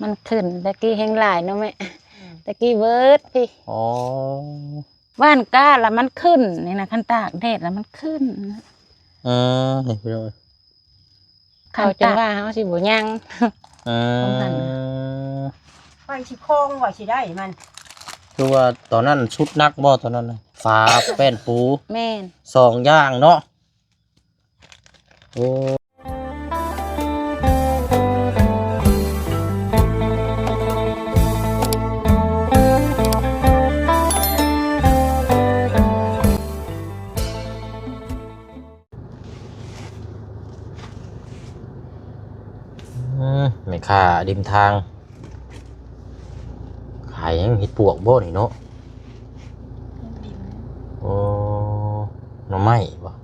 ມັນຂຶ້ນ ແຕ່ກີ້ແຮງຫຼາຍເນາະແມ່. ອືມ ແຕ່ກີ້ເບີດພີ້. ອໍ ຫວ່ານກ້າລະມັນຂຶ້ນນີ້ນະ ຄັນຕາກແດດລະມັນຂຶ້ນ. ເອີ ນີ້ພີ່ນ້ອງ ເຂົາຈັ່ງວ່າເຮົາຊິບໍ່ຍ່າງ. ເອີ ຂອງຫັ້ນ ໄປຊິຄອງວ່າຊິໄດ້ມັນ. ຄືວ່າຕອນນັ້ນຊຸດໜັກບໍ່ ຕອນນັ້ນນະ ຝາແປ້ນປູ. ແມ່ນ ສອງຢ່າງເນາະ. ໂອ້ ອືມ ແມ່ຄ້າລິມທາງ ຂາຍຫຍັງ? ເຫັດປວກບໍ່ນີ້ເນາະ? ເຫັດດິນ. ໂອ້ ໜໍ່ໄມ້ບໍ່? ໜໍ່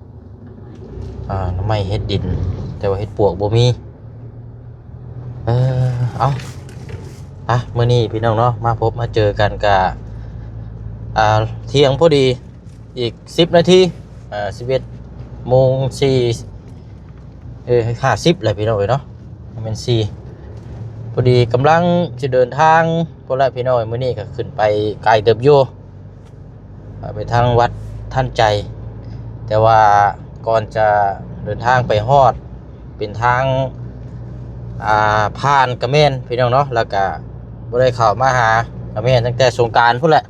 ໄມ້ ອ່າ ໜໍ່ໄມ້ເຫັດດິນ ແຕ່ວ່າເຫັດປວກບໍ່ມີ. ເອີ ເອົາ ອ່ະ ມື້ນີ້ພີ່ນ້ອງເນາະ ມາພົບມາເຈີກັນກະ ອ່າ ທ່ຽງພໍດີ ອີກສິບນາທີ ອ່າ ສິບເອັດໂມງສີ່ ເອີ ຫ້າສິບແລ້ວພີ່ນ້ອງເອີຍເນາະ ແມ່ນສີ່ ພໍດີກຳລັງຈະເດີນທາງພຸ້ນລະພີ່ນ້ອງເອີຍ. ມື້ນີ້ກໍຂຶ້ນໄປໄກເຕີບຢູ່ ອ່າ ໄປທາງວັດທັນໃຈ ແຕ່ວ່າກ່ອນຈະເດີນທາງໄປຮອດ ເປັນທາງ ອ່າ ຜ່ານກະແມ່ນພີ່ນ້ອງເນາະ ແລ້ວກະບໍ່ໄດ້ເຂົ້າມາຫາກະແມ່ນຕັ້ງແຕ່ສົງການພຸ້ນແຫຼະ.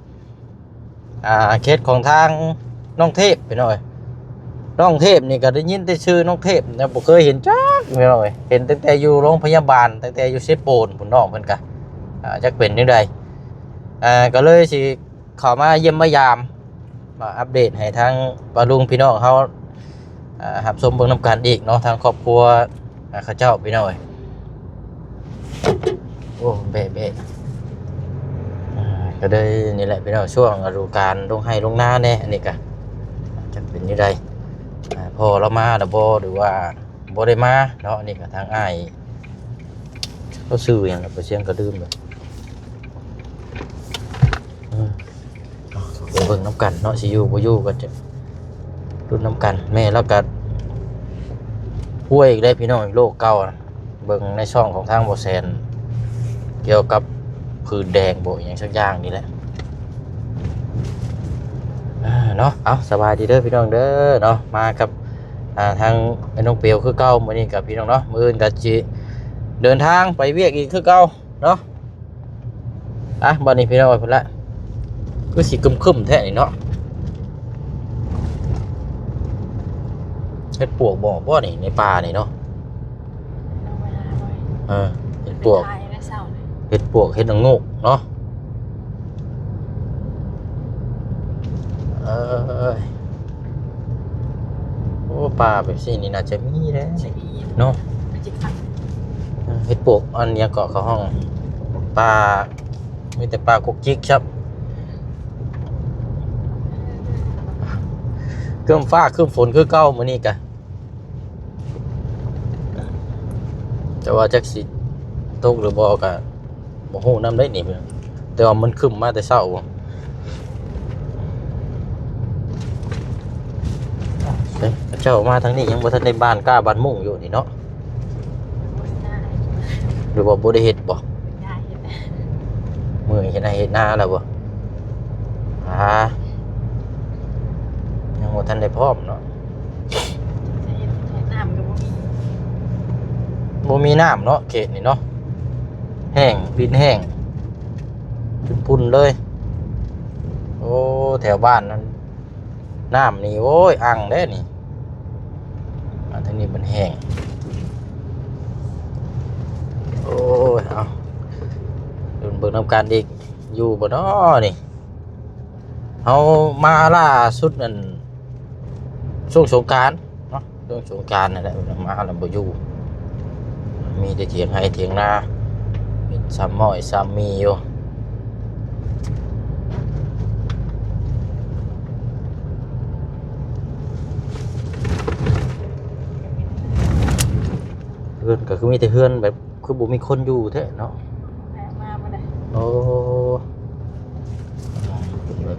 ອ່າ ເຂດຂອງທາງນ້ອງເທບພີ່ນ້ອງເອີຍ ນ້ອງເທບນີ້ກໍໄດ້ຍິນແຕ່ຊື່ນ້ອງເທບ ຍັງບໍ່ເຄີຍເຫັນຈັກພີ່ນ້ອງເອີຍ ເຫັນຕັ້ງແຕ່ຢູ່ໂຮງພະຍາບານ ຕັ້ງແຕ່ຢູ່ເຊໂປນພຸ້ນ ນ້ອງເພິ່ນກະ ອ່າ ຈັກເປັນຈັ່ງໃດ ອ່າ ກໍເລີຍຊິເຂົ້າມາຢ້ຽມມາຢາມ ມາອັບເດດໃຫ້ທາງປ້າລຸງພີ່ນ້ອງເຮົາ ອ່າ ຮັບຊົມເບິ່ງນຳກັນອີກເນາະ ທາງຄອບຄົວ ອ່າ ເຂົາເຈົ້າພີ່ນ້ອງເອີຍ. ໂອ້ ແບະໆ ອ່າ ກໍໄດ້ນີ້ແຫຼະພີ່ນ້ອງ ຊ່ວງລະດູການລົງໄຮ່ລົງນາແດ່ ອັນນີ້ກະຈັກເປັນຈັ່ງໃດ ອ່າ ພໍ່ລາວມາແລ້ວບໍ່ ຫຼືວ່າບໍ່ໄດ້ມາເນາະ. ອັນນີ້ກະທາງອ້າຍ ເຂົາຊື່ຫຍັງລະ ໄປສຽງກະລືມເລີຍ. ເອີ ເອົາ ໄປເບິ່ງນຳກັນເນາະ ຊິຢູ່ບໍ່ຢູ່ກໍຈະລຸ້ນນຳກັນ. ແມ່ລາວກໍປ່ວຍອີກແລ້ວພີ່ນ້ອງ ໂລກເກົ່ານະ ເບິ່ງໃນຊ່ອງຂອງທາງບໍ່ແສນ ກ່ຽວກັບຜືນແດງບໍ່ ອີ່ຫຍັງສັກຢ່າງນີ້ແຫຼະ ອ່າ ເນາະ. ເອົາ ສະບາຍດີເດີພີ່ນ້ອງເດີເນາະ ມາກັບ ອ່າ ທາງໄອ້ນ້ອງປຽວຄືເກົ່າ. ມື້ນີ້ກັບພີ່ນ້ອງເນາະ ມື້ອື່ນກໍຊິເດີນທາງໄປວຽກອີກຄືເກົ່າເນາະ. ອ່ະ ບັດນີ້ພີ່ນ້ອງເອີຍ ພຸ້ນລະ ຄືຊິຄຶ້ມໆແທ້ນີ້ເນາະ. ເຫັດປວກບໍ່ ບໍ່ນີ້ ໃນປ່ານີ້ເນາະ. ເອີ ເຫັດປວກ ເຫັດປວກ ເຫັດລະໂງກເນາະ. ເອີຍ ໂອ້ ປ່າແບບຊີ້ນີ້ໜ້າຈະມີແຫຼະເນາະ. ເອີ ເຫັດປວກ ອັນຫຍັງເກາະ ເຂົາຮ້ອງ ປ່າ ມີແຕ່ປ່າກົກຈິກຊ້ຳ. ຄຶ້ມຟ້າຄຶ້ມຝົນຄືເກົ່າມື້ນີ້ກະ ແຕ່ວ່າຈັກຊິຕົກຫຼືບໍ່ກະບໍ່ຮູ້ນຳເດ້ນີ້ ແຕ່ວ່າມັນຄຶ້ມມາແຕ່ເຊົ້າ. ເອີ ເຈົ້າມາທາງນີ້ຍັງບໍ່ທັນໄດ້ບ້ານກ້າບ້ານມຸ້ງຢູ່ນີ້ເນາະ ຫຼືວ່າບໍ່ໄດ້ເຮັດບໍ່? ເມື່ອຍເຮັດໄຮ່ເຮັດນາແລ້ວບໍ່? ອ່າ ຍັງບໍ່ທັນໄດ້ພ້ອມເນາະ. ນ້ຳກໍບໍ່ມີ ບໍ່ມີນ້ຳເນາະ ເຂດນີ້ເນາະ ແຫ້ງ ດິນແຫ້ງ ປຸ້ນໆເລີຍ. ໂອ້ ແຖວບ້ານນັ້ນ ນ້ຳນີ້ ໂອ້ຍ ອັ່ງເດ້ນີ້. ອ່າ ທາງນີ້ມັນແຫ້ງ. ໂອ້ຍ ເອົາ ເບິ່ງນຳກັນອີກ ຢູ່ບໍ່ນໍນີ້? ເຮົາມາລ່າສຸດນັ້ນ ຊ່ວງສົງການເນາະ ຊ່ວງສົງການນັ້ນແຫຼະ ມາແລ້ວບໍ່ຢູ່ ມີແຕ່ຖຽງໄຮ່ຖຽງນາ ມີຊຳອ້ອຍຊຳໝີ່ຢູ່. ເຮືອນກໍຄືມີແຕ່ເຮືອນແບບ ຄືບໍ່ມີຄົນຢູ່ແທ້ເນາະ. ແມ່ນ ມາບໍ່ໄດ້. ໂອ້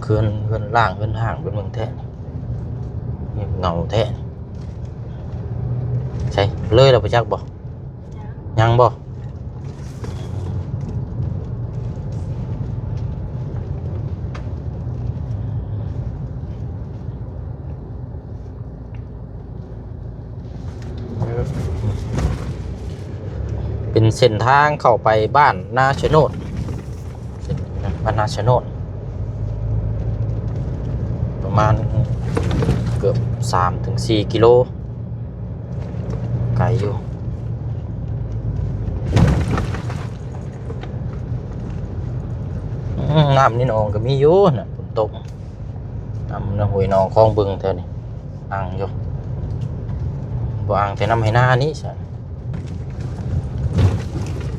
ເຮືອນ ເຮືອນລ້າງ ເຮືອນຮ້າງເປັນເມືອງແທ້ ເຫງົາແທ້. ໃສ ເລີຍແລ້ວບໍ່ຈັກບໍ່? ຍັງ ຍັງບໍ່? ເສັ້ນທາງເຂົ້າໄປບ້ານນາຊະໂນດ ບ້ານນາຊະໂນດ ປະມານເກືອບສາມເຖິງສີ່ກິໂລ ໄກຢູ່. ອືມ ນ້ຳໃນໜອງກໍມີຢູ່ນະ ຝົນຕົກ ນ້ຳໃນຫ້ວຍໜອງຄອງບຶງແຖວນີ້ ອ່າງຢູ່ ບໍ່ອ່າງແຕ່ນ້ຳໄຮ່ນານີ້ຊະ.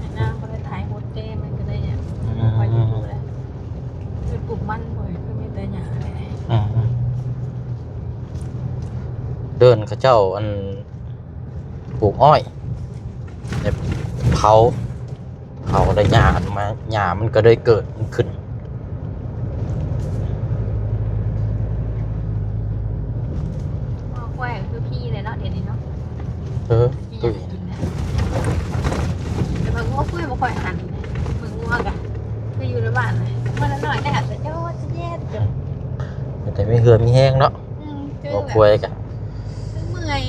ໄຮ່ນາບໍ່ໄດ້ໄຖຫົດເດ້ ມັນກໍໄດ້ຫຍັງ ອືມ ພໍຢູ່ແຫຼະ ຄືປູກມັນບໍ່ ຄືມີແຕ່ຫຍ້າແຫຼະ. ອືມ ເດີ່ນເຂົາເຈົ້າ ອັນ ປູກອ້ອຍ ແບບເຜົາ ເຜົາແລ້ວຫຍ້າມາ ຫຍ້າມັນກໍເລີຍເກີດຂຶ້ນ. ງົວຄວາຍກໍຄືຜີແຫຼະເນາະ ດຽວນີ້ເນາະ. ເອີ ຕຸ້ຍ ແຕ່ວ່າງົວຄວາຍບໍ່ຄ່ອຍຫັນ ເບິ່ງງົວກະຄືຢູ່ໃນບ້ານ ເມື່ອນ້ອຍແຕ່ຫາກະໂຈດແຈດ ແຕ່ມີເຫື່ອມີແຮງເນາະ. ອືມ ງົວຄວາຍກະ ຄືເມື່ອຍ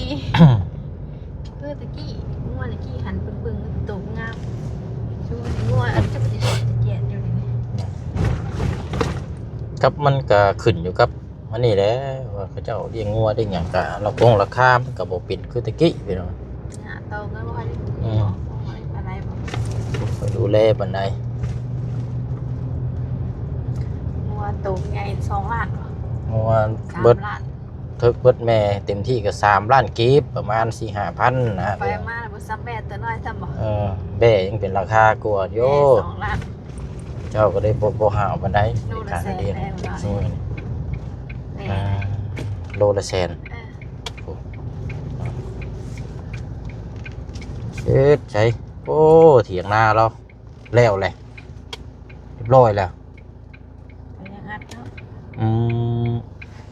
ຄືຕະກີ້ ງົວຕະກີ້ຫັນປຶ້ງໆ ໂຕງາມ ຊູງົວອັນຈັກຊິຖອດຈະແຈດຢູ່ນີ້ ກັບມັນກະຂຶ້ນຢູ່ກັບ ອັນນີ້ແຫຼະ ວ່າເຂົາເຈົ້າລ້ຽງງົວລ້ຽງຫຍັງກະລາຄາ ລາຄາມັນກະບໍ່ເປັນຄືແຕ່ກີ້ພີ່ນ້ອງ. ຫາເຕົາກໍບໍ່ຄ່ອຍໄດ້ ອືມ ບໍ່ຄ່ອຍໄດ້ປານໃດບໍ່ ບໍ່ຄ່ອຍດູແລປານໃດ. ງົວໂຕໃຫຍ່ສອງລ້ານບໍ່? ງົວ ສາມ ເບິດ ລ້ານ ເຖິກເບິດແມ່ເຕັມທີ່ກໍສາມລ້ານກີບ ປະມານສີ່ຫ້າພັນນະ. ໄປມາແລ້ວບໍ່ຊ້ຳແບ້ຕົວນ້ອຍຊ້ຳບໍ່? ເອີ ແບ້ຍັງເປັນລາຄາກວ່າຢູ່ ແບ້ສອງລ້ານ. ເຈົ້າກໍໄດ້ບໍ່ ບໍ່ຫ້າວປານໃດ ໂລລະແສນແລ້ວ ໂດຍ ແມ່ນ ອ່າ ໂລລະແສນ ເອີ ໂອ້ ເຮັດໃສ ໂອ້ ຖຽງນາລາວແລ້ວແຫຼະ ຮຽບຮ້ອຍແລ້ວ ກໍຍັງອັດເນາະ. ອືມ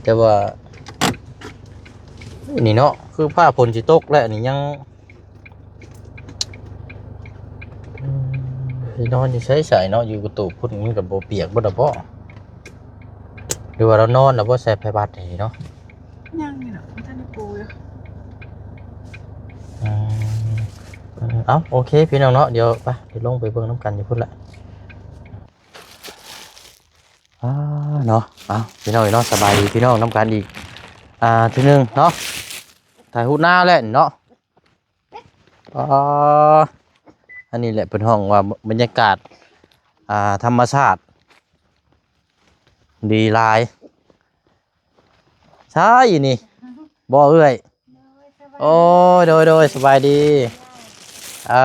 ແຕ່ວ່າ ນີ້ເນາະ ຄືຟ້າຝົນຊິຕົກແລ້ວ ນີ້ຍັງ ອືມ ຊິນອນຢູ່ໃສໆເນາະ ຢູ່ກະຕູບພຸ້ນ ມັນກໍບໍ່ປຽກເບິດດອກບໍ ຫຼືວ່າລາວນອນແລ້ວບໍ່ ໃສ່ໄພບັດນີ້ເນາະ? ຍັງຢູ່ເນາະ ບໍ່ທັນໄດ້ປູຢູ່. ອືມ ເອົາ ໂອເຄ ພີ່ນ້ອງເນາະ ດຽວໄປ ດຽວລົງໄປເບິ່ງນຳກັນຢູ່ພຸ້ນລະ. ອ່າ ເນາະ ເອົາ ພີ່ນ້ອງເນາະ ສະບາຍດີພີ່ນ້ອງນຳກັນອີກ ອ່າ ເທື່ອໜຶ່ງເນາະ ຖ່າຍຮູບນາແຫຼະເນາະ. ອໍ ອັນນີ້ແຫຼະເພິ່ນຮ້ອງວ່າບັນຍາກາດ ອ່າ ທຳມະຊາດດີຫຼາຍ. ໃຊ່ນີ້ບໍ່ເອື້ອຍ? ໂດຍ ສະບາຍ ໂອ້ຍ ໂດຍ ໂດຍ ສະບາຍດີ. ອ່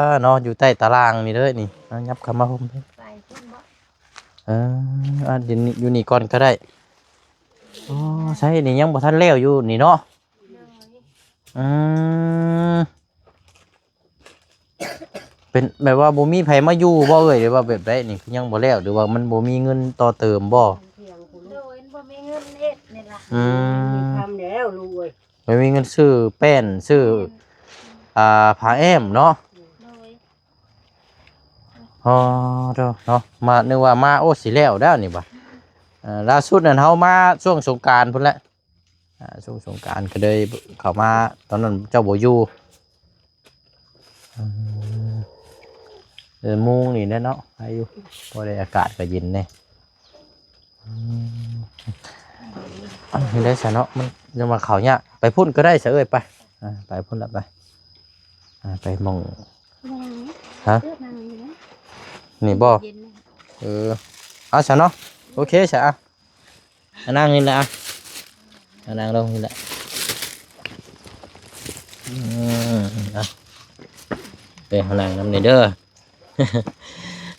າ ເນາະ ຢູ່ໃຕ້ຕາລ່າງນີ້ເດີນີ້ ເອົາ ຫຍັບເຂົ້າມາຮົ່ມ ໄປພຸ້ນບໍ່? ເອີ ອ່າ ຢູ່ນີ້ ຢູ່ນີ້ກ່ອນກໍໄດ້. ອໍ ໃຊ່ນີ້ຍັງບໍ່ທັນແລ້ວຢູ່ນີ້ເນາະ? ໂດຍ ອືມ ເປັນແບບວ່າບໍ່ມີໃຜມາຢູ່ບໍ່ເອີຍ ຫຼືວ່າແບບໃດນີ້ ຄືຍັງບໍ່ແລ້ວ ຫຼືວ່າມັນບໍ່ມີເງິນຕໍ່ເຕີມບໍ່? ໂດຍ ບໍ່ມີເງິນເຮັດນີ້ລະ. ອືມ ມີຄຳແລ້ວລູກເອີຍ ບໍ່ມີເງິນຊື້ແປ້ນ ຊື້ ແມ່ນ ອ່າ ຜ້າແອ້ມເນາະ. ໂດຍ ອໍ ໂທ້ເນາະ ມາ ນຶກວ່າມາ ໂອ້ ຊິແລ້ວແລ້ວນີ້ຫວາ. ເອີ ລ່າສຸດນັ້ນເຮົາມາຊ່ວງສົງການພຸ້ນແຫຼະ. ອ່າ ຊ່ວງສົງການກໍເລີຍເຂົ້າມາ ຕອນນັ້ນເຈົ້າບໍ່ຢູ່. ອືມ ເອີ ມຸງນີ້ແຫຼະເນາະ ໃຫ້ຢູ່ ພໍໄດ້ອາກາດກໍເຢັນແດ່. ອືມ ເອົາ ນີ້ໄດ້ຊະເນາະ ມັນຍັງວ່າເຂົ້າຍາກ ໄປພຸ້ນກໍໄດ້ຊະເອີຍ ໄປ ອ່າ ໄປພຸ້ນລະ ໄປ ອ່າ ໄປໝ່ອງ ຮະ ນີ້ບໍ່? ເອີ ເອົາຊະເນາະ ໂອເຄຊະ ອ່ະ ມານັ່ງນີ້ແຫຼະ ອ່ະ ມານັ່ງລົງນີ້ແຫຼະ. ອືມ ອ່ະ ໄປຫານັ່ງນຳນີ້ເດີ.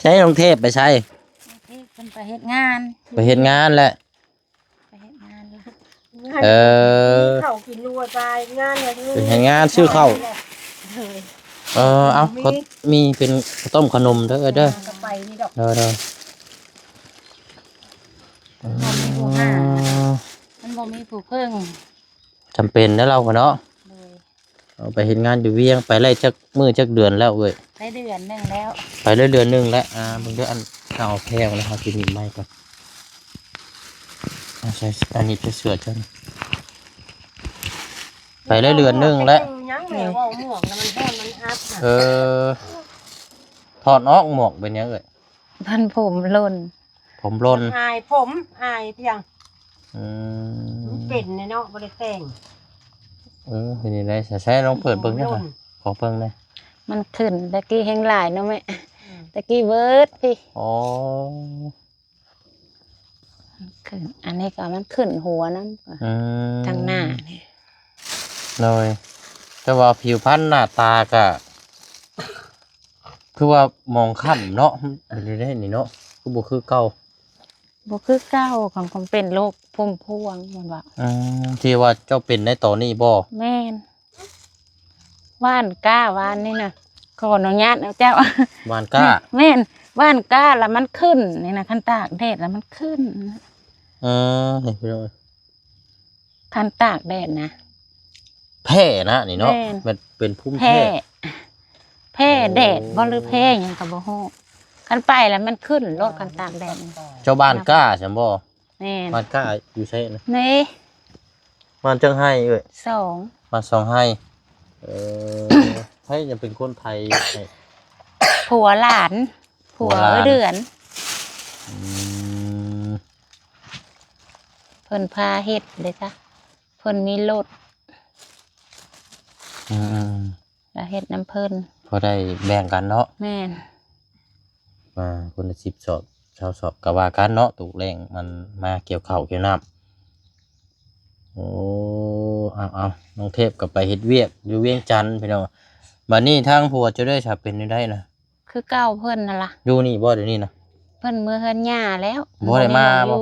ໃສ ນ້ອງເທບໄປໃສ? ນ້ອງເທບເພິ່ນໄປເຮັດງານ ໄປເຮັດງານແຫຼະ ໄປເຮັດງານແລ້ວ. ເອີ ເຂົ້າກິນຢູ່ວ່າໄປງານແລ້ວ ໄປເຮັດງານຊື້ເຂົ້າ. ເອີ ເອົາ ມີ ເຂົາມີເປັນເຂົ້າຕົ້ມເຂົ້າໜົມເດີ ເອີ ເດີ ກໍໄປນີ້ດອກ ເດີ ເດີ. ມັນບໍ່ມີຜູ້ຫາ ມັນບໍ່ມີຜູ້ເພິ່ງ ຈຳເປັນແລ້ວລາວກໍເນາະ. ໂດຍ ເອົາໄປເຮັດງານຢູ່ວຽງ ໄປໄດ້ຈັກມື້ຈັກເດືອນແລ້ວເອີຍ? ໄດ້ເດືອນໜຶ່ງແລ້ວ ໄປໄດ້ເດືອນໜຶ່ງແລ້ວ. ອ່າ ເບິ່ງເດີ ອັນ ເອົາແພງແລ້ວ ເຮົາຊິມີໄມ້ກ່ອນ. ເອົາໃສ່ ອັນນີ້ໃສ່ເສື້ອເຈົ້ານີ້ ໄປໄດ້ເດືອນໜຶ່ງແລ້ວ. ຍັງແມ່ເວົ້າໝວກນະ ມັນຮ້ອນມັນອັດນະ. ເອີ ຖອດອອກໝວກເປັນຫຍັງເອີຍ? ພັນຜົມຫຼົ່ນ. ຜົມຫຼົ່ນ. ອາຍຜົມ ອາຍພຽງ. ອືມ ມັນເປັນແນ່ເນາະ ບໍ່ໄດ້ແຕ່ງ. ເອີ ເປັນຈັ່ງໃດ? ໃຊ້ ໃຊ້ລອງເປີດເບິ່ງແດ່. ຂອງເພິ່ນແດ່. ມັນຂຶ້ນ ແຕ່ກີ້ແຮງຫຼາຍເນາະແມ່. ອືມ ແຕ່ກີ້ເບີດພີ້. ອໍ ຂຶ້ນ ອັນນີ້ກໍມັນຂຶ້ນຫົວນຳ. ອືມ ທາງໜ້ານີ້. ໂດຍ ແຕ່ວ່າຜິວພັນໜ້າຕາກໍ ຄືວ່າໝອງຄ້ຳເນາະ ເປັນໄດ້ນີ້ເນາະ ຄືບໍ່ຄືເກົ່າ. ບໍ່ຄືເກົ່າ ຂອງ ຂອງເປັນໂລກພູມພວງ ເພິ່ນວ່າ. ອືມ ທີ່ວ່າເຈົ້າເປັນໃນຕອນນີ້ບໍ່? ແມ່ນ. ຫວ່ານກ້າຫວ່ານນີ້ນະ ຂໍອະນຸຍາດນຳເຈົ້າ. ຫວ່ານກ້າ? ແມ່ນ ຫວ່ານກ້າລະມັນຂຶ້ນນີ້ນະ ຄັນຕາກແດດລະມັນຂຶ້ນ. ເອີ ນີ້ພີ່ນ້ອງ ຄັນຕາກແດດນະ ແພ້ນະນີ້ເນາະ. ແມ່ນ ແມ່ນເປັນພູມແພ້ ແພ້ ແພ້ແດດບໍ່ ຫຼືແພ້ຫຍັງກໍບໍ່ຮູ້ ຄັນໄປລະມັນຂຶ້ນໂລດ ຄັນຕາກແດດ. ເຈົ້າບ້ານກ້າຊັ້ນບໍ່? ແມ່ນ. ບ້ານກ້າຢູ່ໃສນະ? ນີ້ ບ້ານຈັກໄຮ່ເອີຍ? ສອງ. ບ້ານສອງໄຮ່. ເອີ ໃຜຈະເປັນຄົນໄຖໃຫ້? ຜົວຫຼານ ຜົວ ຜົວຫຼານ ເອື້ອຍເດືອນ. ອືມ ເພິ່ນພາເຮັດເດ້ຈ້ະ ເພິ່ນມີລົດ. ອືມໆໆ ລະເຮັດນຳເພິ່ນ ພໍໄດ້ແບ່ງກັນເນາະ. ແມ່ນ. ມາຄົນລະສິບສອບ ຊາວສອບກໍວ່າກັນເນາະ ຕກແລ້ງມັນມາກ່ຽວເຂົ້າກ່ຽວນ້ຳ. ໂອ້ ເອົາໆ ນ້ອງເທບກໍໄປເຮັດວຽກຢູ່ວຽງຈັນພີ່ນ້ອງ. ບັດນີ້ທາງຜົວເຈົ້າໄດ້ສາເປັນແນວໃດນະ? ຄືເກົ່າເພິ່ນຫັ້ນລະ. ຢູ່ນີ້ບໍ່ດຽວນີ້ນະ? ເພິ່ນເມືອເຮືອນຍ່າແລ້ວ ບໍ່ໄດ້ມາບໍ່?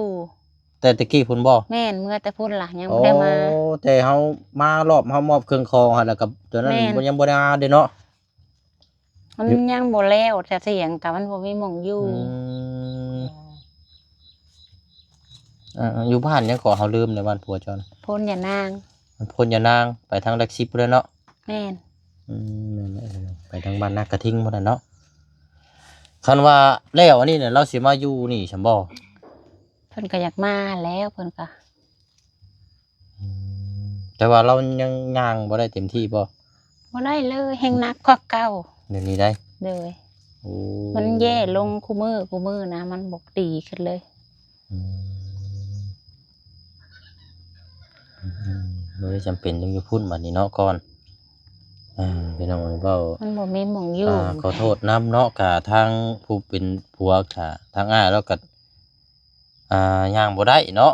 ແຕ່ແຕ່ກີ້ພຸ້ນບໍ່? ແມ່ນ ເມືອແຕ່ພຸ້ນລະ ຍັງບໍ່ໄດ້ມາ. ໂອ້ ແຕ່ເຮົາມາລອບ ເຮົາມອບເຄື່ອງຂອງຫັ້ນ ແລ້ວກໍຕອນນັ້ນ ແມ່ນ ຍັງບໍ່ໄດ້ມາເດ້ເນາະ. ມັນຍັງບໍ່ແລ້ວ ສະຖຽງກະມັນບໍ່ມີໝ່ອງຢູ່. ອືມ ເອີ ຢູ່ບ້ານຫຍັງເກາະ ເຮົາລືມແລ້ວ ບ້ານຜົວເຈົ້ານະ? ໂພນຍານາງ. ໂພນຍານາງ ໄປທາງຫຼັກສິບພຸ້ນແຫຼະເນາະ. ແມ່ນ. ອືມ ແມ່ນແຫຼະ ໄປທາງບ້ານນາກະທິງພຸ້ນນະເນາະ. ຄັນວ່າແລ້ວອັນນີ້ນະ ລາວຊິມາຢູ່ນີ້ຊັ້ນບໍ່? ເພິ່ນກໍຢາກມາແລ້ວ ເພິ່ນກໍ ອືມ ແຕ່ວ່າລາວຍັງຍ່າງບໍ່ໄດ້ເຕັມທີ່ບໍ່? ບໍ່ໄດ້ເລີຍ ແຮ່ງໜັກກວ່າເກົ່າ. ດຽວນີ້ໄດ໋? ໂດຍ. ໂອ້ ມັນແຍ່ລົງຄູ່ມື້ ຄູ່ມື້ນະ ມັນບໍ່ດີຂຶ້ນເລີຍ. ອືມ ອືມ ບໍ່ໄດ້ຈຳເປັນຕ້ອງຢູ່ພຸ້ນບັດນີ້ເນາະ ກ່ອນ. ອ່າ ພີ່ນ້ອງເອີຍ ເວົ້າ ມັນບໍ່ມີໝ່ອງຢູ່. ອ່າ ຂໍໂທດນຳເນາະ ກະທາງຜູ້ເປັນຜົວ ກະທາງອ້າຍລາວກະ ອ່າ ຍ່າງບໍ່ໄດ້ເນາະ.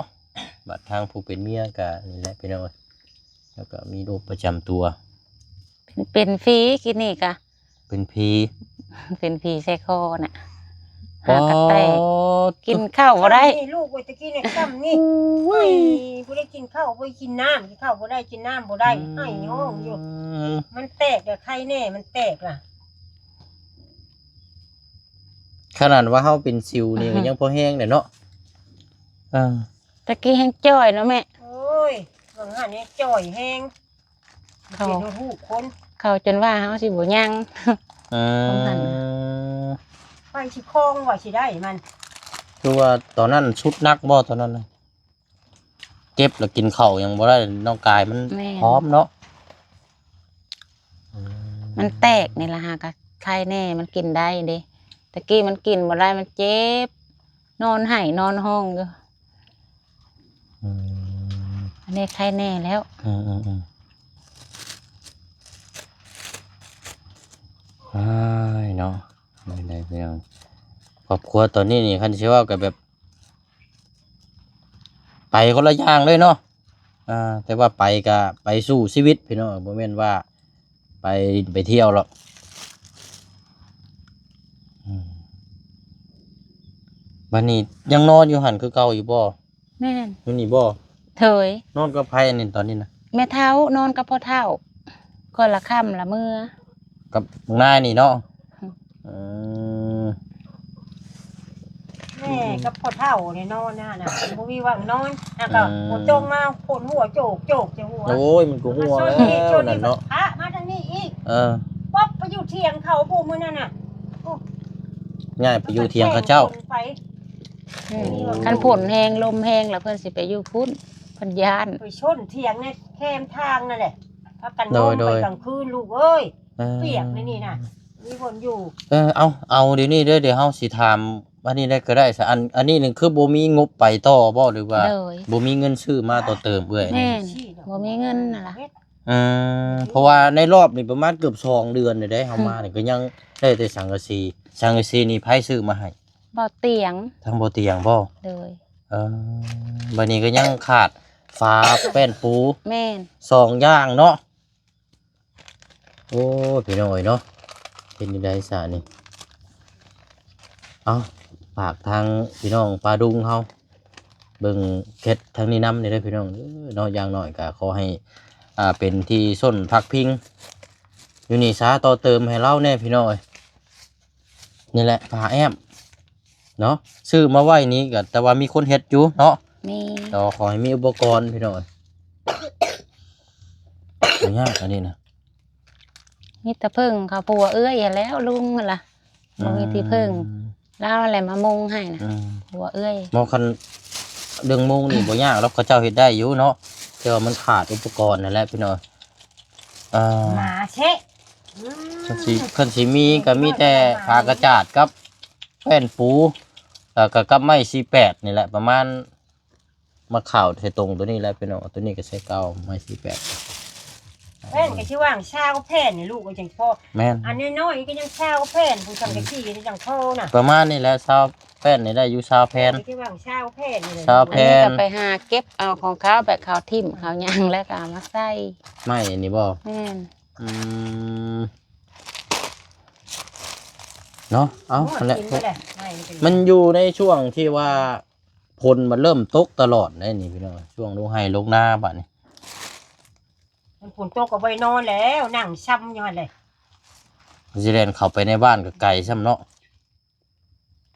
ບັດທາງຜູ້ເປັນເມຍກະນີ້ແຫຼະ ພີ່ນ້ອງເອີຍ ແລ້ວກໍມີໂລກປະຈຳຕົວ. ເປັນ ເປັນຜີ ກິນນີ້ກະ ເປັນຜີ ເປັນຜີໃສ່ຄໍນະ ຫາກະແຕກ ກິນເຂົ້າບໍ່ໄດ້. ນີ້ລູກເອີຍ ຕະກີ້ນີ້ຊ້ຳນີ້ ໂອ້ຍ ບໍ່ໄດ້ກິນເຂົ້າ ບໍ່ໄດ້ກິນນ້ຳ ກິນເຂົ້າບໍ່ໄດ້ ກິນນ້ຳບໍ່ໄດ້ ອືມ ໄຫ້ຮ້ອງຢູ່. ມັນແຕກລະ ໄຄແນ່ ມັນແຕກລະ. ຂະໜາດວ່າເຮົາເປັນສິວນີ້ ອືຮຶ ກໍຍັງພໍແຮງແຫຼະເນາະ. ເອີ ຕະກີ້ແຮງຈ່ອຍເນາະແມ່. ໂອ້ຍ ວ່າງຫັ້ນແຮງຈ່ອຍແຮງ ເຂົາ ເປັນຮູບຄົນ ເຂົາຈົນວ່າເຮົາຊິບໍ່ຍັງ. ອືມ ວ່າງຫັ້ນ ໃຜຊິຄອງວ່າຊິໄດ້ມັນ. ຄືວ່າຕອນນັ້ນສຸດໜັກບໍ່ ຕອນນັ້ນນະ? ເຈັບແລ້ວກິນເຂົ້າຫຍັງບໍ່ໄດ້ ນ້ອງກາຍມັນ ແມ່ນ ພ້ອມເນາະ. ອືມ ມັນແຕກນີ້ລະຫາກະໄຄແນ່ ມັນກິນໄດ້ເດ້ ຕະກີ້ມັນກິນບໍ່ໄດ້ ມັນເຈັບ ນອນໄຫ້ນອນຮ້ອງຢູ່. ອືມ ອັນນີ້ໄຄແນ່ແລ້ວ. ອືມໆໆ ອ້າຍເນາະ ໄດ້ໆ ພີ່ນ້ອງ ຄອບຄົວຕອນນີ້ນີ້ ຄັນຊິເວົ້າກໍແບບ ໄປຄົນລະຢ່າງເລີຍເນາະ. ອ່າ ແຕ່ວ່າໄປກະໄປສູ້ຊີວິດພີ່ນ້ອງ ບໍ່ແມ່ນວ່າໄປຫຼິ້ນໄປທ່ຽວດອກ. ອືມ ບັດນີ້ຍັງນອນຢູ່ຫັ້ນຄືເກົ່າຢູ່ບໍ່? ແມ່ນ. ຢູ່ນີ້ບໍ່? ໂດຍ. ນອນກັບໃຜອັນນີ້ຕອນນີ້ນະ? ແມ່ເຖົ້າ ນອນກັບພໍ່ເຖົ້າ ຄົນລະຄ່ຳລະເມືອ. ກັບນາຍນີ້ເນາະ. ອືມ ເອີ ແມ່ກັບພໍ່ເຖົ້ານີ້ນອນນະ ບໍ່ມີຫວ່າງນອນ ແລ້ວກໍ ອືມ ຝົນຕົກມາຝົນຫົວໂຈກໆ ຈະຫົວ. ໂອ້ຍ ມັນກໍຫົວແລ້ວນັ້ນເນາະ. ພະມາທາງນີ້ອີກ. ເອີ ປັບໄປຢູ່ຖຽງເຂົາຜູ້ມື້ນັ້ນນະ. ໂອ້ ຍ້າຍໄປຢູ່ຖຽງເຂົາເຈົ້າ. ອືມ ໂອ້ ຄັນຝົນແຮງລົມແຮງລະເພິ່ນຊິໄປຢູ່ພຸ້ນ ເພິ່ນຢ້ານ. ໄປຊົນຖຽງໃນແຄມທາງນັ້ນແຫຼະ ພາກັນ ໂດຍ ໂດຍ ໄປກາງຄືນລູກເອີຍ. ເອີ ປຽກໃນນີ້ນະ. ມີຄົນຢູ່ ເອີ ເອົາ ເອົາດຽວນີ້ເດີ ດຽວເຮົາຊິຖາມອັນນີ້ໄດ້ກໍໄດ້ຊະ. ອັນ ອັນນີ້ນີ້ຄືບໍ່ມີງົບໄປຕໍ່ບໍ່ ຫຼືວ່າ ໂດຍ ບໍ່ມີເງິນຊື້ມາຕໍ່ເຕີມເອື້ອຍ? ແມ່ນ ບໍ່ມີເງິນຫັ້ນລະ. ອືມ ເພາະວ່າໃນລອບນີ້ປະມານເກືອບສອງເດືອນແລ້ວເດ້ ເຮົາມານີ້ກໍຍັງໄດ້ແຕ່ສັງກະສີ. ສັງກະສີນີ້ໃຜຊື້ມາໃຫ້? ບໍ່ຕຽງ ທາງບໍ່ຕຽງບໍ່? ໂດຍ ເອີ ບັດນີ້ກໍຍັງຂາດຝາແປ້ນປູ ແມ່ນ ສອງຢ່າງເນາະ. ໂອ້ ພີ່ນ້ອງເອີຍເນາະ ເຮັດແນວໃດຊະນີ້? ເອົ້າ ຝາກທາງພີ່ນ້ອງປ່າດຸງເຮົາເບິ່ງເຂດທາງນີ້ນຳນີ້ເດີພີ່ນ້ອງເດີເນາະ. ຢ່າງໜ້ອຍກໍຂໍໃຫ້ ອ່າ ເປັນທີ່ຊົນພັກພິງຢູ່ນີ້ຊະ ຕໍ່ເຕີມໃຫ້ລາວແດ່ພີ່ນ້ອງເອີຍ. ນີ້ແຫຼະ ຜ້າແອ້ມເນາະ ຊື້ມາໄວ້ນີ້ກໍ ແຕ່ວ່າມີຄົນເຮັດຢູ່ເນາະ. ແມ່ນ ແຕ່ວ່າຂໍໃຫ້ມີອຸປະກອນພີ່ນ້ອງເອີຍ. ບໍ່ຍາກອັນນີ້ນະ ມີແຕ່ເພິ່ງເຂົາ ຜົວເອື້ອຍຫັ້ນແຫຼ້ວ ລຸງຫັ້ນລະ ບໍ່ມີທີ່ເພິ່ງ. ອືມ ລາວຫັ້ນແຫຼະມາມຸງໃຫ້ນະ. ອືມ ຜົວເອື້ອຍ ບໍ່ ຄັນເລື່ອງມຸງນີ້ບໍ່ຍາກດອກ ເຂົາເຈົ້າເຮັດໄດ້ຢູ່ເນາະ ແຕ່ວ່າມັນຂາດອຸປະກອນນັ້ນແຫຼະພີ່ນ້ອງ. ອ່າ ມາເຊະ ອືມ ຄັນຊິ ຄັນຊິມີກໍມີແຕ່ຜ້າກະຈາດກັບແປ້ນປູ ແລ້ວກໍກັບໄມ້ສີ່ແປດນີ້ແຫຼະ ປະມານ ມາຂາວໃສ່ຕົງຕົວນີ້ແຫຼະພີ່ນ້ອງ. ຕົວນີ້ກໍໃສ່ເກົ່າ ໄມ້ສີ່ແປດ ແຜ່ນກໍຊິຫວ່າງຊາວແຜ່ນນີ້ ລູກກໍຈັ່ງພໍ. ແມ່ນ ອັນນ້ອຍໆກໍຍັງຊາວແຜ່ນ ຜູ້ສັງກະສີນີ້ຈັ່ງພໍນະ. ປະມານນີ້ແຫຼະ ຊາວແຜ່ນນີ້ໄດ້ຢູ່ຊາວແຜ່ນ ກໍຊິຫວ່າງຊາວແຜ່ນນີ້ແຫຼະ ຊາວແຜ່ນ. ອັນນີ້ກໍໄປຫາເກັບເອົາຂອງເຂົາ ແບບເຂົາຖິ້ມເຂົາຫຍັງ ແລ້ວກໍເອົາມາໃສ່ ໄມ້ນີ້ບໍ່? ແມ່ນ ອືມ ເນາະ ເອົາ ໂອ້ຍ ຫັ້ນແຫຼະ ກິນໄປແລ້ວ ໄມ້ນີ້ເປັນ ມັນຢູ່ໃນຊ່ວງທີ່ວ່າ ຝົນມັນເລີ່ມຕົກຕະຫຼອດເດ້ນີ້ພີ່ນ້ອງ ຊ່ວງລົງໄຮ່ລົງນາບາດນີ້. ມັນຝົນຕົກກໍບໍ່ໄດ້ນອນແລ້ວ ນັ່ງຊ່ຳຢູ່ຫັ້ນແຫຼະ. ຊິແລ່ນເຂົ້າໄປໃນບ້ານກໍໄກຊ້ຳເນາະ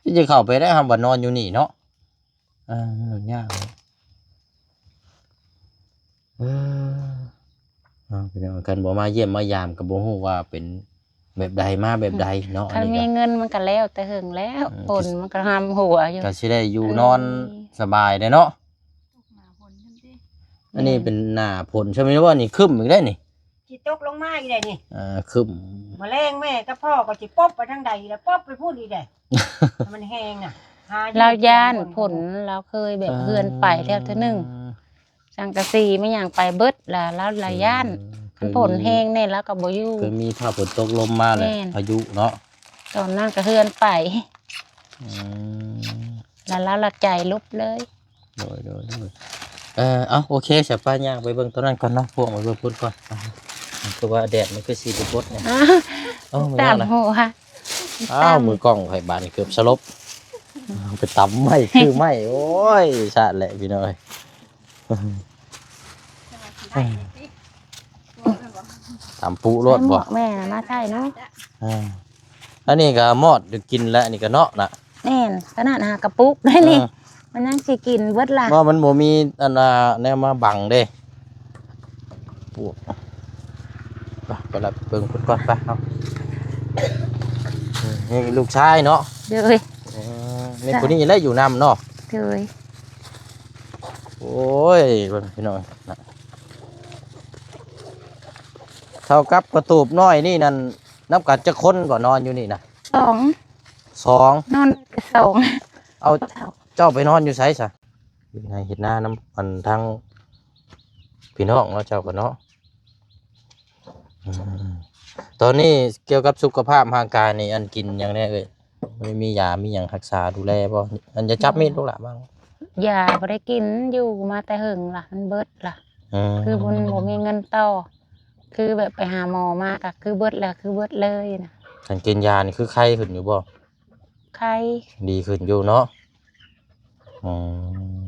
ຊິເຂົ້າໄປໄດ້ ເຮົາວ່ານອນຢູ່ນີ້ເນາະ. ເອີ ມັນຍາກເນາະ. ເອີ ເອົາ ພີ່ນ້ອງ ຄັນບໍ່ມາຢ້ຽມມາຢາມກໍບໍ່ຮູ້ວ່າເປັນແບບໃດ ມາແບບໃດເນາະ. ຄັນມີເງິນມັນກໍແລ້ວແຕ່ເຫິງແລ້ວ ອືມ ຝົນມັນກໍຫຳຫົວຢູ່ ກໍຊິໄດ້ຢູ່ນອນ ອັນນີ້ ສະບາຍເດ້ເນາະ. ອັນນີ້ເປັນໜ້າຝົນ ຊ່ວງນີ້ວ່ານີ້ຄຶ້ມອີກໄດ໋ນີ້ ຊິຕົກລົງມາອີກໄດ໋ນີ້. ເອີ ຄຶ້ມ ມື້ແລງແມ່ກັບພໍ່ກໍຊິປົບໄປທາງໃດ ແລ້ວປົບໄປພຸ້ນອີກໄດ໋ ມັນແຮງນະ. ລາວຢ້ານຝົນ ລາວເຄີຍແບບເຮືອນໄປແລ້ວເທື່ອໜຶ່ງ ສັງກະສີມາຫຍັງໄປເບິດລະ ລາວລະຢ້ານ. ອືມ ຄັນຝົນແຮງແນ່ລາວກໍບໍ່ຢູ່ ເຄີຍມີພາບຝົນຕົກລົມມາແຫຼະ ແມ່ນ ພາຍຸເນາະ ຕອນນັ້ນກໍເຮືອນໄປ. ອືມ ລະລາວລະໃຈຫຼຸບເລີຍ. ໂດຍ ໂດຍ ໂດຍ ເອີ ເອົາ ໂອເຄ ສະ ໄປຍ່າງໄປເບິ່ງຕົວນັ້ນກ່ອນເນາະ ພວກໄປເບິ່ງພຸ້ນກ່ອນ. ອ່າ ຄືວ່າແດດມັນຄືຊິບໍ່ບົດແນ່. ເອົາ ຕາມຫົວ ອ້າວ ມືກ້ອງຂ້ອຍບາດນີ້ເກືອບສະຫຼົບ ໄປຕຳໄມ້ຄືໄມ້. ໂອ້ຍ ຊາດແຫຼະພີ່ນ້ອງເອີຍ. ຕຳປຸໂລດບໍ່? ແມ່ນ ມາໃສ່ເນາະ. ອ່າ ອັນນີ້ກໍມອດຢູ່ກິນແລ້ວ ອັນນີ້ກໍເນາະນະ. ແມ່ນ ຂະໜາດຫາກະປຸກໄດ້ນີ້ ເອີ ມັນຍັງຊິກິນເບິດລະ. ບໍ່ ມັນບໍ່ມີອັນ ອ່າ ແນວມາບັງເດ້. ປວກ ໄປ ໄປລະເບິ່ງພຸ້ນກ່ອນໄປເຮົາ. ເອີ ນີ້ລູກຊາຍເນາະ. ໂດຍ ເອີ ນີ້ຜູ້ນີ້ແຫຼະຢູ່ນຳເນາະ. ໂດຍ ໂອ້ຍ ເບິ່ງພີ່ນ້ອງນະ ເທົ່າກັບກະຕູບນ້ອຍນີ້ນັ້ນ ນຳກັນຈັກຄົນກໍນອນຢູ່ນີ້ນະ? ສອງ ສອງ ນອນສອງ. ເອົາ ເຈົ້າໄປນອນຢູ່ໃສຊະ? ເຮັດໄຮ່ເຮັດນານຳ ອັນ ທາງພີ່ນ້ອງເນາະ ເຈົ້າກໍເນາະ. ອືມ ຕອນນີ້ກ່ຽວກັບສຸຂະພາບຮ່າງກາຍນີ້ ອັນ ກິນຫຍັງແດ່ເອີຍ? ບໍ່ໄດ້ມີຢາມີຫຍັງຮັກສາດູແລບໍ່? ອັນ ຢ່າຈັບມີດລູກຫຼ້າ ບັງ. ຢາບໍ່ໄດ້ກິນ ຢູ່ມາແຕ່ເຫິງລະ ມັນເບິດລະ. ອືມ ຄືມັນບໍ່ມີເງິນຕໍ່ ຄືແບບໄປຫາໝໍມາກໍຄືເບິດລະ ຄືເບິດເລີຍນະ. ຄັນກິນຢານີ້ຄືໄຂ້ຂຶ້ນຢູ່ບໍ່? ໄຂ້ ດີຂຶ້ນຢູ່ເນາະ. ອືມ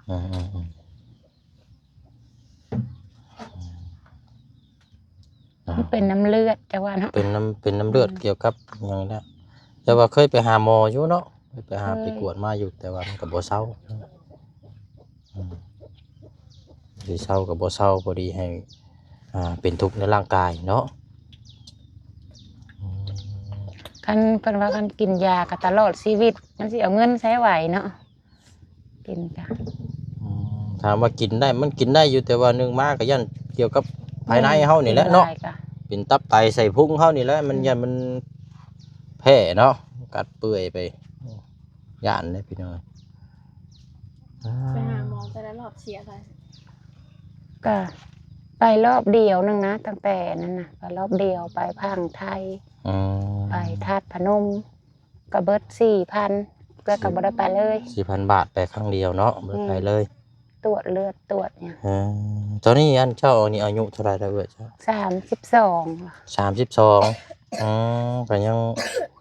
ອືມ ອືມ ອືມ ມັນເປັນນ້ຳເລືອດ ແຕ່ວ່າເນາະ ເປັນນ້ຳ ເປັນນ້ຳເລືອດ ອືມ ກ່ຽວກັບຫຍັງນະ ແຕ່ວ່າເຄີຍໄປຫາໝໍຢູ່ເນາະ ເຄີຍໄປຫາ ເຄີຍ ໄປກວດມາຢູ່ ແຕ່ວ່າມັນກໍບໍ່ເຊົາ. ອືມ ຊິເຊົາກໍບໍ່ເຊົາ ພໍດີໃຫ້ ອ່າ ເປັນທຸກໃນຮ່າງກາຍເນາະ. ອືມ ຄັນເພິ່ນວ່າຄັນກິນຢາກໍຕະຫຼອດຊີວິດ ມັນຊິເອົາເງິນໃສໄຫວເນາະ ກິນກະ. ອືມ ຖາມວ່າກິນໄດ້ ມັນກິນໄດ້ຢູ່ ແຕ່ວ່າໜຶ່ງມາກໍຢ້ານກ່ຽວກັບພາຍໃນເຮົານີ້ແຫຼະເນາະ. ແມ່ນ ກິນຫຼາຍກະ ເປັນຕັບໄຕໄສ້ພຸງເຮົານີ້ແຫຼະ ມັນ ອືມ ຢ້ານມັນແພ້ເນາະ ກັດເປື່ອຍໄປ ຢ້ານເດ້ພີ່ນ້ອງ. ອ່າ ໄປຫາໝໍແຕ່ລະລອບເສຍເທົ່າໃດ? ກະໄປລອບດຽວໜຶ່ງນະ ຕັ້ງແຕ່ນັ້ນນະ ໄປລອບດຽວ ໄປພັງໄທ ອືມ ໄປທາດພະນົມ ກະເບິດສີ່ພັນ ເອື້ອຍກະບໍ່ໄດ້ໄປເລີຍ. ສີ່ພັນບາດໄປຄັ້ງດຽວເນາະ ບໍ່ໄດ້ໄປເລີຍ. ແມ່ນ ຕວດເລືອດຕວດຫຍັງ. ເອີ ຕອນນີ້ອັນເຈົ້ານີ້ອາຍຸເທົ່າໃດແລ້ວເອື້ອຍເຈົ້າ? ສາມສິບສອງ. ສາມສິບສອງ. ອືມ ກະຍັງ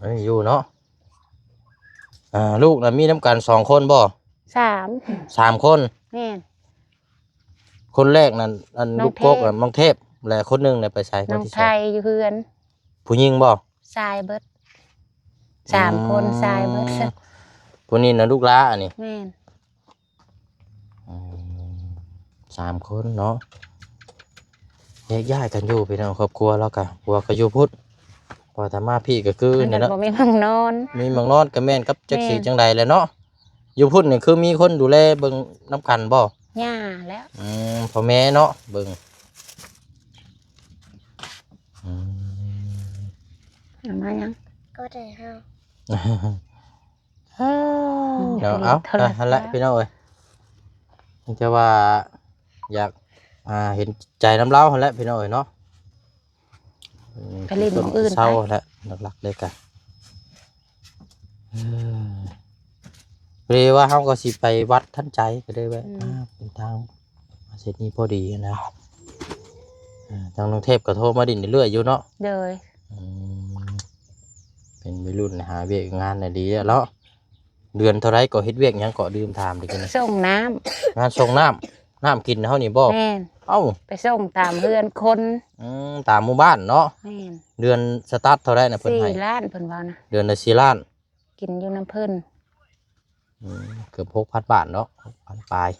ເອີ ຢູ່ເນາະ. ອ່າ ລູກນະມີນຳກັນສອງຄົນບໍ່? ສາມ. ສາມຄົນ. ແມ່ນ. ຄົນແລກນັ້ນ ອັນ ນ້ອງເທບ ລູກກົກ ນ້ອງເທບ ແລະຄົນໜຶ່ງນະໄປໃສ? ນ້ອງໄທຢູ່ເຮືອນ. ຜູ້ຍິງບໍ່? ຊາຍເບິດ ສາມຄົນ ອືມ ຊາຍເບິດ. ຜູ້ນີ້ນະລູກຫຼ້າອັນນີ້? ແມ່ນ. ອືມ ສາມຄົນເນາະ ແຍກຍ້າຍກັນຢູ່ພີ່ນ້ອງ ຄອບຄົວລາວກະ ຜົວກະຢູ່ພຸ້ນ ພໍແຕ່ມາພີ້ກະຄື ມັນ ນີ້ແຫຼະ ບໍ່ມີໝ່ອງນອນ ມີໝ່ອງນອນກະແມ່ນ ກັບຈັກຊິ ແມ່ນ ຈັ່ງໃດແຫຼະເນາະ. ຢູ່ພຸ້ນນີ້ຄືມີຄົນດູແລເບິ່ງນຳກັນບໍ່? ຍ່າແລ້ວ. ອືມ ພໍ່ແມ່ເນາະເບິ່ງ. ອືມ ເອົາມາຫຍັງ? ກໍໄດ້ເຮົາ ເອົາ ເອົາ ເອົາ ຫັ້ນແຫຼະພີ່ນ້ອງເອີຍ ແຕ່ວ່າຢາກ ອ່າ ເຫັນໃຈນຳລາວຫັ້ນແຫຼະພີ່ນ້ອງເອີຍເນາະ. ໄປຫຼິ້ນໝ່ອງອື່ນ ເຊົາ ໄປ ແຫຼະ ຫຼັກໆເລີຍກະ ເອີ ພໍດີວ່າເຮົາກໍຊິໄປວັດທັນໃຈ ກໍເລີຍແວ່ ອືມ ອ່າ ເປັນທາງມາເສັ້ນນີ້ພໍດີນະ. ເອີ ທາງນ້ອງເທບກໍໂທມາຫຼິ້ນເລື້ອຍຢູ່ເນາະ. ໂດຍ. ອືມ ເປັນໄວລຸ້ນຫາວຽກງານນະ ດີແລ້ວເນາະ. ເດືອນເທົ່າໃດກໍເຮັດວຽກຫຍັງເກາະ? ລືມຖາມເດ້ກິນ. ສົ່ງນ້ຳ ງານສົ່ງນ້ຳ ນ້ຳກິນເຮົານີ້ບໍ່? ແມ່ນ. ເອົ້າ ໄປສົ່ງຕາມເຮືອນຄົນ. ອືມ ຕາມໝູ່ບ້ານເນາະ. ແມ່ນ. ເດືອນສະຕັດເທົ່າໃດນະເພິ່ນໃຫ້? ສີ່ລ້ານ ເພິ່ນເວົ້ານະ. ເດືອນລະສີ່ລ້ານ ກິນຢູ່ນຳເພິ່ນ. ອືມ ເກືອບຫົກພັນບາດເນາະ ຫົກພັນປາຍ.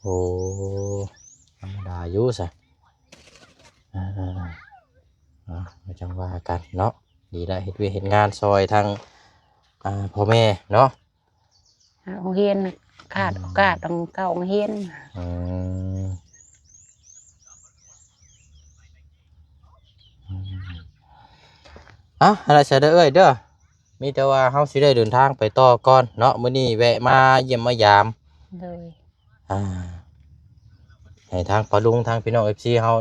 ໂອ້ ທຳມະດາຢູ່ຊະ. ເອີ ເອົາ ມາຈັ່ງວ່າກັນເນາະ. ດີລະ ເຮັດວຽກເຮັດງານຊ່ອຍທາງ ອ່າ ພໍ່ແມ່ເນາະ. ໂຮງຮຽນນະ ຂາດ ອືມ ໂອກາດຕ້ອງເຂົ້າໂຮງຮຽນ. ອືມ ອືມ ເອົ້າ ອັນນັ້ນຊະເດີເອື້ອຍເດີ ມີແຕ່ວ່າເຮົາຊິໄດ້ເດີນທາງໄປຕໍ່ກ່ອນເນາະ. ມື້ນີ້ແວະມາຢ້ຽມມາຢາມ. ໂດຍ. ອ່າ ໃຫ້ທາງປ້າລຸງ ທາງພີ່ນ້ອງເອັຟຊີເຮົາ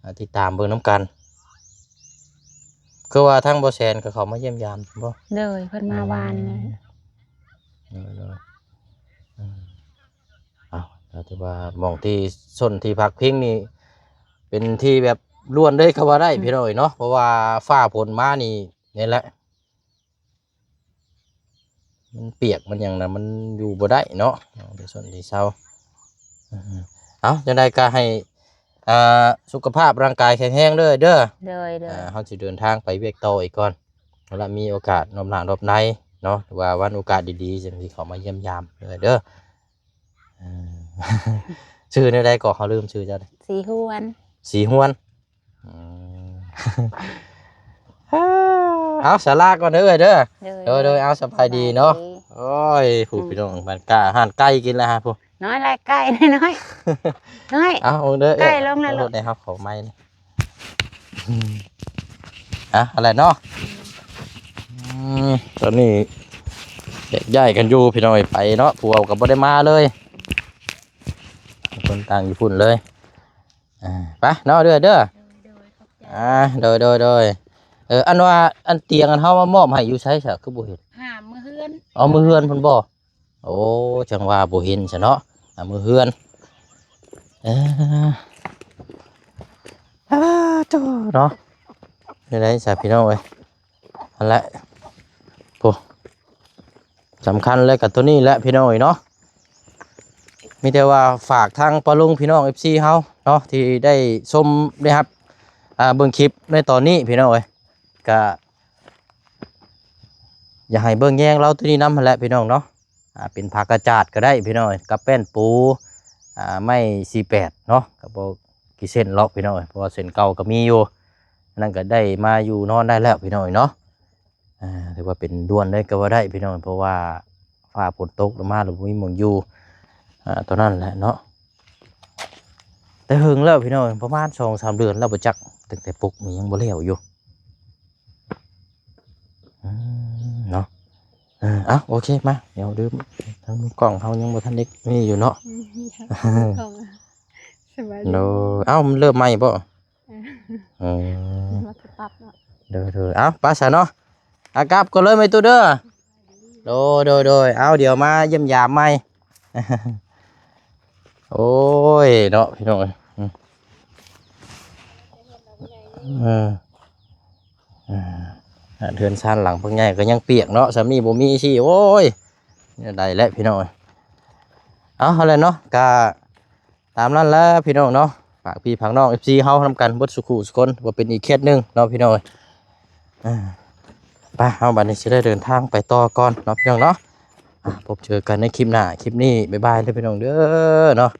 ອ່າ ຕິດຕາມເບິ່ງນຳກັນ. ຄືວ່າທາງບໍ່ແສນກໍເຂົ້າມາຢ້ຽມຢາມບໍ່? ໂດຍ ເພິ່ນມາວານນີ້. ອືມ ໂດຍໆ ອືມ ເອົາ ກໍຖືວ່າໝ່ອງທີ່ຊົນທີ່ພັກພິງນີ້ ເປັນທີ່ແບບລ້ວນເລີຍກໍວ່າໄດ້ ອືມ ພີ່ນ້ອງເອີຍເນາະ ເພາະວ່າຟ້າຝົນມານີ້ ນີ້ແຫຼະ ມັນປຽກມັນຫຍັງນະ ມັນຢູ່ບໍ່ໄດ້ເນາະ ເປັນຊົນທີ່ເຊົາ. ເອົາ ຈັ່ງໃດກໍໃຫ້ ອ່າ ສຸຂະພາບຮ່າງກາຍແຂງແຮງເດີ ເດີ. ໂດຍໆ ອ່າ ເຮົາຊິເດີນທາງໄປວຽກຕໍ່ອີກກ່ອນ ແລ້ວມີໂອກາດນອບໜ້ານອບໃນເນາະ ຫຼືວ່າວັນໂອກາດດີໆ ຈັ່ງຊິເຂົ້າມາຢ້ຽມຢາມເດີ ເດີ. ເອີ ຊື່ແນວໃດກໍ ເຮົາລືມຊື່ເຈົ້າ. ສີຫວນ. ສີຫວນ. ອືມ ເອົາ ສາລາກ່ອນເດີເອື້ອຍເດີ. ໂດຍໆ ເອົາ ສະບາຍດີເນາະ. ໂອ້ຍ ຜູ້ ອືມ ພີ່ນ້ອງ ບ້ານກ້າ ຮ້ານໄກ່ກິນແລ້ວຮະ ຜູ້ນ້ອຍ ໄລ່ໄກ່ນ້ອຍໆ ນ້ອຍ. ເອົາເດີ ໄກ່ລົງແລ້ວ ລົດໃຫ້ເຮົາເຂົ້າໃໝ່ນີ້. ອືມ ອ່ະ ອັນແຫຼະເນາະ. ອືມ ຕອນນີ້ແຍກຍ້າຍກັນຢູ່ ພີ່ນ້ອງເອີຍ ໄປເນາະ ຜົວກໍບໍ່ໄດ້ມາເລີຍ ຄົນຕ່າງຢູ່ພຸ້ນເລີຍ. ອ່າ ໄປເນາະ ເດີ້ ເດີ້. ໂດຍ ໂດຍ ຂອບໃຈ. ອ່າ ໂດຍ ໂດຍ ໂດຍ. ເອີ ອັນວ່າ ອັນຕຽງອັນເຮົາມາມອບໃຫ້ຢູ່ໃສຊະ ຄືບໍ່ເຫັນ? ຫາມາເຮືອນ. ເອົາ ມາເຮືອນເພິ່ນບໍ່? ໂອ້ ຈັ່ງວ່າບໍ່ເຫັນຊະເນາະ. ອ່າ ມາເຮືອນ. ເອີ ອ່າ ໂທ້ເນາະ. ແນວໃດຊະ ພີ່ນ້ອງເອີຍ? ຫັ້ນແຫຼະ ໂອ້ ສຳຄັນເລີຍກໍໂຕນີ້ແຫຼະ ພີ່ນ້ອງເອີຍເນາະ. ມີແຕ່ວ່າຝາກທາງປ້າລຸງ ພີ່ນ້ອງເອັຟຊີເຮົາເນາະ ທີ່ໄດ້ຊົມໄດ້ຮັບ ອ່າ ເບິ່ງຄລິບໃນຕອນນີ້ ພີ່ນ້ອງເອີຍ ກະຢາກໃຫ້ເບິ່ງແຍງລາວໂຕນີ້ນຳຫັ້ນແຫຼະ ພີ່ນ້ອງເນາະ. ອ່າ ເປັນຜ້າກະຈາດກໍໄດ້ ພີ່ນ້ອງເອີຍ ກັບແປ້ນປູ ອ່າ ໄມ້ສີ່ແປດເນາະ ກໍບໍ່ ກີ່ເສັ້ນລັອກ ພີ່ນ້ອງເອີຍ ເພາະວ່າເສັ້ນເກົ່າກໍມີຢູ່. ອັນນັ້ນກໍໄດ້ມາຢູ່ນອນໄດ້ແລ້ວ ພີ່ນ້ອງເອີຍເນາະ. ອ່າ ຖືວ່າເປັນດ່ວນເລີຍກໍວ່າໄດ້ ພີ່ນ້ອງເອີຍ ເພາະວ່າຟ້າຝົນຕົກລົງມາແລ້ວບໍ່ມີໝ່ອງຢູ່. ອ່າ ຕອນນັ້ນແຫຼະເນາະ. ແຕ່ເຫິງແລ້ວພີ່ນ້ອງ ປະມານສອງສາມເດືອນແລ້ວບໍ່ຈັກ ຕັ້ງແຕ່ປຸກນີ້ຍັງບໍ່ແລ້ວຢູ່. ອືມ ເນາະ ເອີ ເອົາ ໂອເຄ ມາ ດຽວດື່ມ ທາງມືກ້ອງເຮົາຍັງບໍ່ທັນໄດ້ນີ້ຢູ່ເນາະ. ອືມ ຍັງ ມືກ້ອງ ສະບາຍດີ ໂດຍ ເອົ້າ ມັນເລີ່ມໃໝ່ບໍ່? ເອີ ເອີ ມາປັບເນາະ ໂດຍໆ ເອົ້າ ໄປຊະເນາະ ອາ ກັບກ່ອນເລີຍແມ່ຕູ້ເດີ. ໂດຍ ໂດຍ ໂດຍ ເອົາ ດຽວມາຢ້ຽມຢາມໃໝ່. ໂອ້ຍ ເນາະ ພີ່ນ້ອງເອີຍ ອືມ ເອີ ເອີ ເຮືອນຊານຫຼັງບັກໃຫຍ່ກໍຍັງປຽກເນາະ ສ່ຳນີ້ບໍ່ມີຊິ ໂອ້ຍ ແນວໃດແຫຼະ ພີ່ນ້ອງເອີຍ. ເອົາ ຫັ້ນແຫຼະເນາະ ກະຕາມນັ້ນແຫຼະ ພີ່ນ້ອງເນາະ ຝາກພີ່ຝາກນ້ອງ ເອັຟຊີ ເຮົານຳກັນເບິດສູ່ຄູ່ສູ່ຄົນ ວ່າເປັນອີກເຂດໜຶ່ງເນາະ ພີ່ນ້ອງເອີຍ. ອ່າ ໄປ ເຮົາບັດນີ້ຊິໄດ້ເດີນທາງໄປຕໍ່ກ່ອນເນາະ ພີ່ນ້ອງເນາະ. ອ່າ ພົບເຈີກັນໃນຄລິບໜ້າ ຄລິບນີ້ ບາຍບາຍເດີ ພີ່ນ້ອງເດີ ເນາະ.